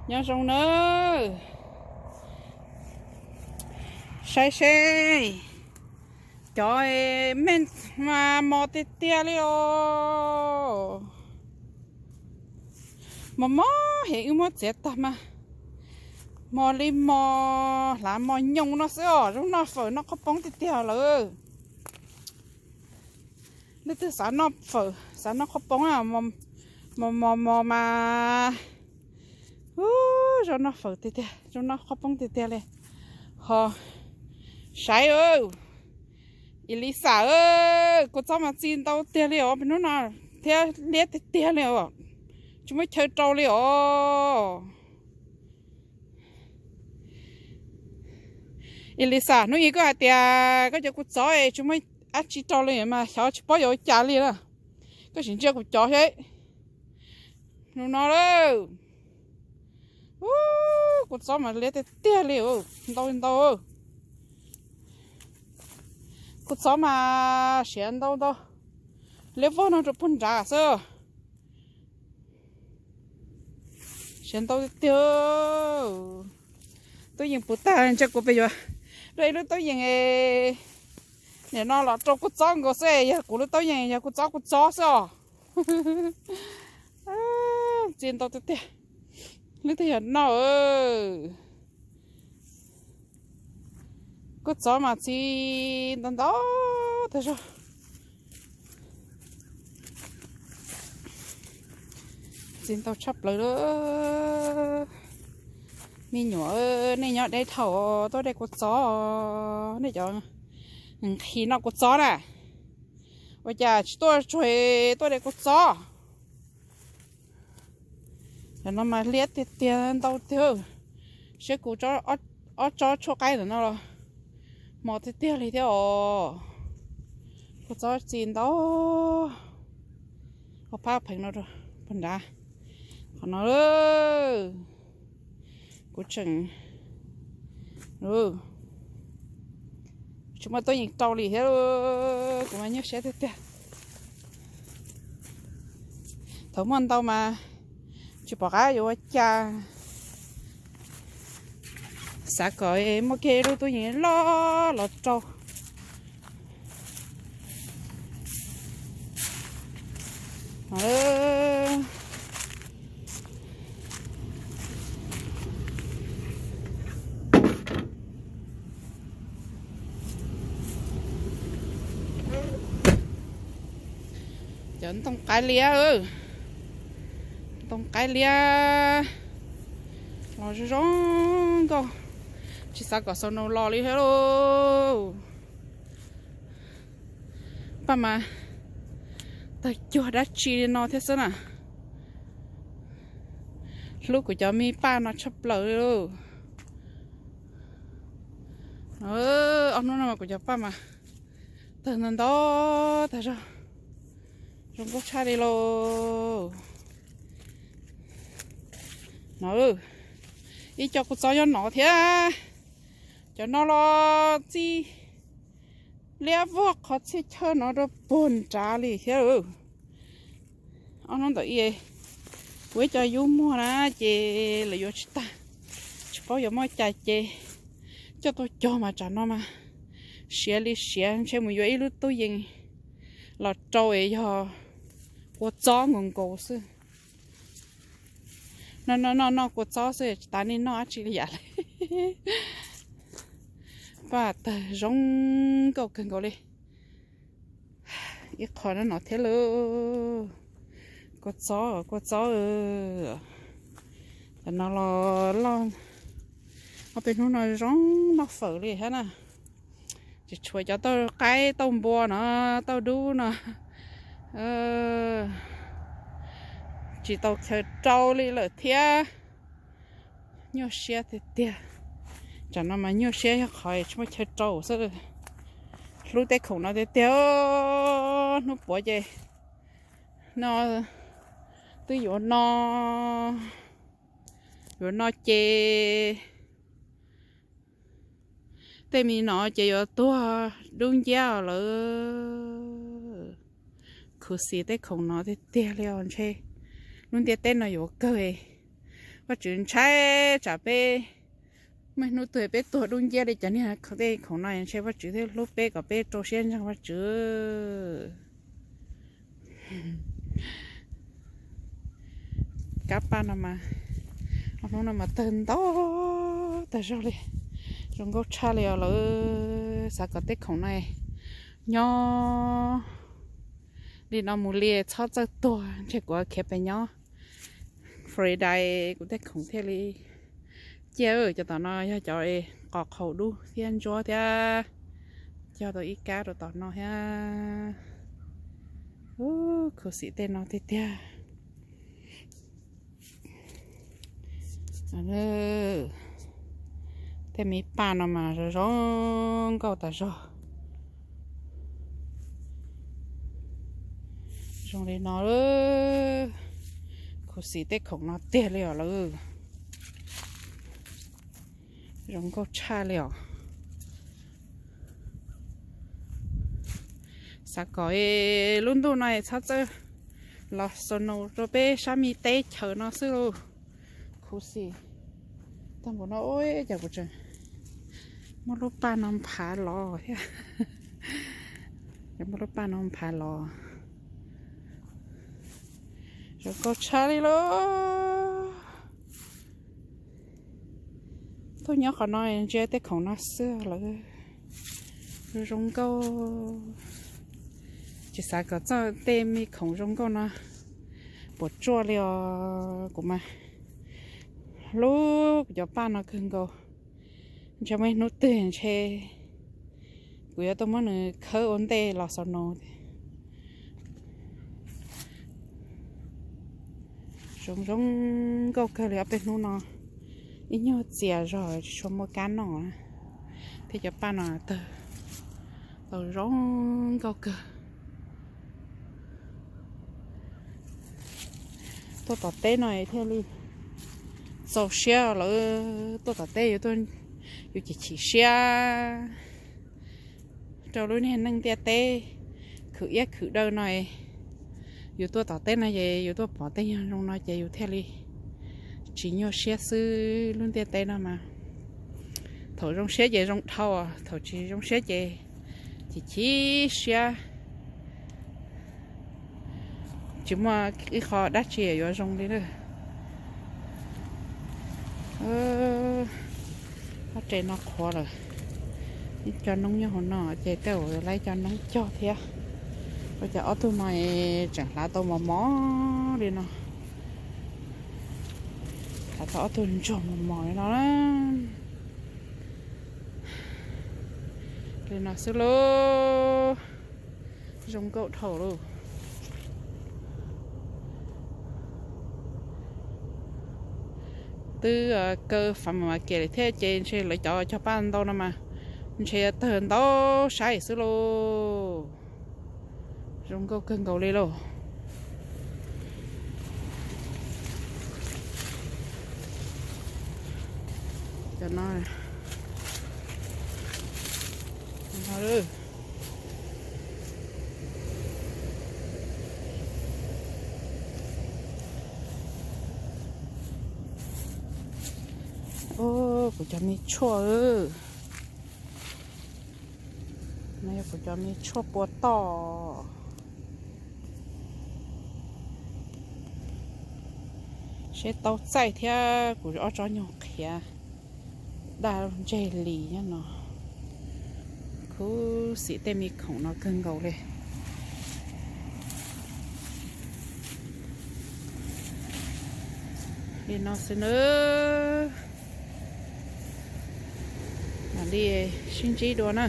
Nyob zoo nawb. Saib seb, cov me mas mos tiag tiag li os. Mos mos heev, wb muab txiav tag mas mos li mos hlav mos nyoos no xwb os. Zoo noj fawm noj qhaub poob tiag tiag lawm. Leej twg xav noj fawm xav noj qhaub poob, mos mos mos mas zoo noj fawm tiag tiag, zoo noj qhaub poob tiag tiag li. Ho saib, Elisa, kua txob mas txi ntau tiag li os, pem hnub no thiab liab tiag tiag li os, tsis muaj chaw rau li os. Elisa, hnub ib koj hais tias koj cov kua txob es tsis muaj dab tsi rau li mas xyov tsis paub yuav ua cas li na. Koj sim ntsia kuv cov seb. Hnub no lawm, kua txob mas liab tiag tiag li, ntau ntau. Kua txob mas siav ntau ntau, liab vog no rau puag nrad xwb. Siav ntau tiag tiag. Tub Yees puv tag, ntshe kuv pes yuav dua ib lub tub yees nim no los rau kua txob nkaus xwb, yog kuv lub tub yees yog kua txob kua txob xwb os. Txi ntau tiag tiag. Leej twg yog noj, kua txob mas txi ntau ntau tag zog. Txi ntau tshaj plaws lawm. Me nyuam, nej nyob deb dhau tuaj de kua txob, nej cov nqhis noj kua txob na, ua cas tsis tuaj tsuag tuaj de kua txob? Cov no mas liab tiag tiag ntau tiag. Saib kuv ob tsob tshuaj qaib ntawm no los mos tiag tiag li thiab os. Kua txob txi ntau. Ua phab pheev no rau puag nrad, qhov no. Kuv tseem tsis muaj tub yees rau li thiab, kuv mas nyuaj siab tiag tiag. Thaum muaj ntau mas tsis pom qab yuav ua cas, xav kom muaj kiag ib lub tub yees loj los rau. Cov ntoo qaib liab, ntoo qaib liab los zoo zoo nkauj, tsis xav kom xaus nau los li thiab lauj. Paj mas tawg cuag dab tsi li no thiab xwb na. Hlub kuv cov me paj no tshaj plaws li lauj. Ob hnub no mas kuv cov paj mas tawg ntau ntau tag zog, zoo nkauj tshaj li lauj. No, ib co kua txob nyob no thiab, cov no los txi liab vog qhov txhia chaw no rau puag nrad li thiab. Ob hnub ntawm ib, kuv ib co yub muag na ces lawv yuav tsis tag, tsis paub yuav muab cas ces coj tuaj cog mas tsam no mas siav li siav, ntshe mus yuav ib lub tub yees los rau es yog kua txob nkaus nkaus xwb. Noj noj noj noj kua txob xwb, tsis tas nej noj dab tsi li yam li. Paj tawg zoo nkauj kawg nkaus li. Ib qho no no thiab lauj. Kua txob, kua txob. Tam no los loj, ob peb hnub no zoo noj fawm li thiab na. Tsis tshuav cov tauj qaib tauj npua no, tauj dub no, tsis tau chaw rau li lawm thiab. Nyuaj siab tiag tiag. Tsam no mas nyuaj siab yog qhov tsis muaj chaw rau xwb. Hlub tej khoom no tiag tiag. Hnub puav ces no twb yuav no, yuav no ces tej me no ces yuav tuag dub nciab lawm. Khuv xim tej khoom no tiag tiag li os, ntshe Lub ntiaj teb no yuav kawg. Vaj tswv ntshai tsam peb muaj hnub twg peb tuag dub nciab li cov niag tej khoom no, ntshe Vaj tswv thiaj hlub peb kom peb rau siab ntseeg Vaj tswv. Kab paj no mas, ob hnub no mas tawg ntau tag zog li, zoo nkauj tshaj li os lawv. Xav kom tej khoom no nyob li no mus li txhob txawj tuag, ntshe kuv khiav pem nyob Florida kuv tej khoom thiaj li ciaj. Cov tom no yog cov qos qhaus dub thiab ntsuab thiab, cog tau ib kab rau tom no thiab. Khuv xim tej no tiag tiag. Tej me paj no mas zoo zoo nkauj tas zog. Zoo li no, khuv xim tej khoom no tiag li os lawv. Zoo nkauj tshaj li os. Xav kom lub ntuj no txhob txawj los snow rau peb sab me teb chaws no xwb lauj. Khuv xim tag npaum no, cas kuv tseem muab lub paj no nphav los thiab. Muab lub paj no nphav los. Zoo nkauj tshaj li lauj. Tuaj nyob qhov no ntsia tej khoom no xwb lawm. Zoo zoo nkauj. Tsis xav kom txoj tej me khoom zoo nkauj no puas tsuaj li os. Kuv mas hlub kuv cov paj no kawg nkaus. Ntshe muaj ib hnub twg ntshe kuv yuav tuaj muab nws khawb ua ntej los xaus no. Zoo zoo nkauj kawg li ob peb hnub no. Ib nyuag txias zog tsis tshua muaj kab noj, thiab cov paj no tawg tau zoo nkauj kawg. Tuaj tom teb no thiaj li txaus siab lawm. Tuaj tom teb yus ces chim siab rau lub niag neej ntiaj teb khwv iab khwv daw no. Yus tuaj tom teb no ces yus tuaj pom tej yog zoo no ces yus thiaj li tsis nyuaj siab xwb. Lub ntiaj teb no mas thaum zoo siab ces zoo dhau, thaum tsis zoo siab ces chim chim siab. Tsis muaj ib qho dab tsi yuav zoo li lawm. Ob re no qhuav lawm. Ib co noob nyob hauv no ces tej zaum lawv cov noob cog thiab. Ua cas ob tug no tseem hlav tau mos mos li no. Hlav tau ob tug ntsuag mos mos li no. Li no xwb lauj. Zoo nkauj dhau lauj. Twb kaw fam mas kiag lawm thiab ces ntshe lawv cov cog paj ntau no mas ntshe yuav tawg ntau saib xwb lauj. Zoo nkauj kawg nkaus li lauj. Cov no, kuv cov me tshuaj, no yog kuv cov me tshuaj pua toj. Seb tau txaij thiab kuv ob tsob nyuag qhiav daj ntseg li nyob no. Khuv xim tej me khoom no kawg nkaus li. Li no xwb nawb. Mam li sib ntsib dua na.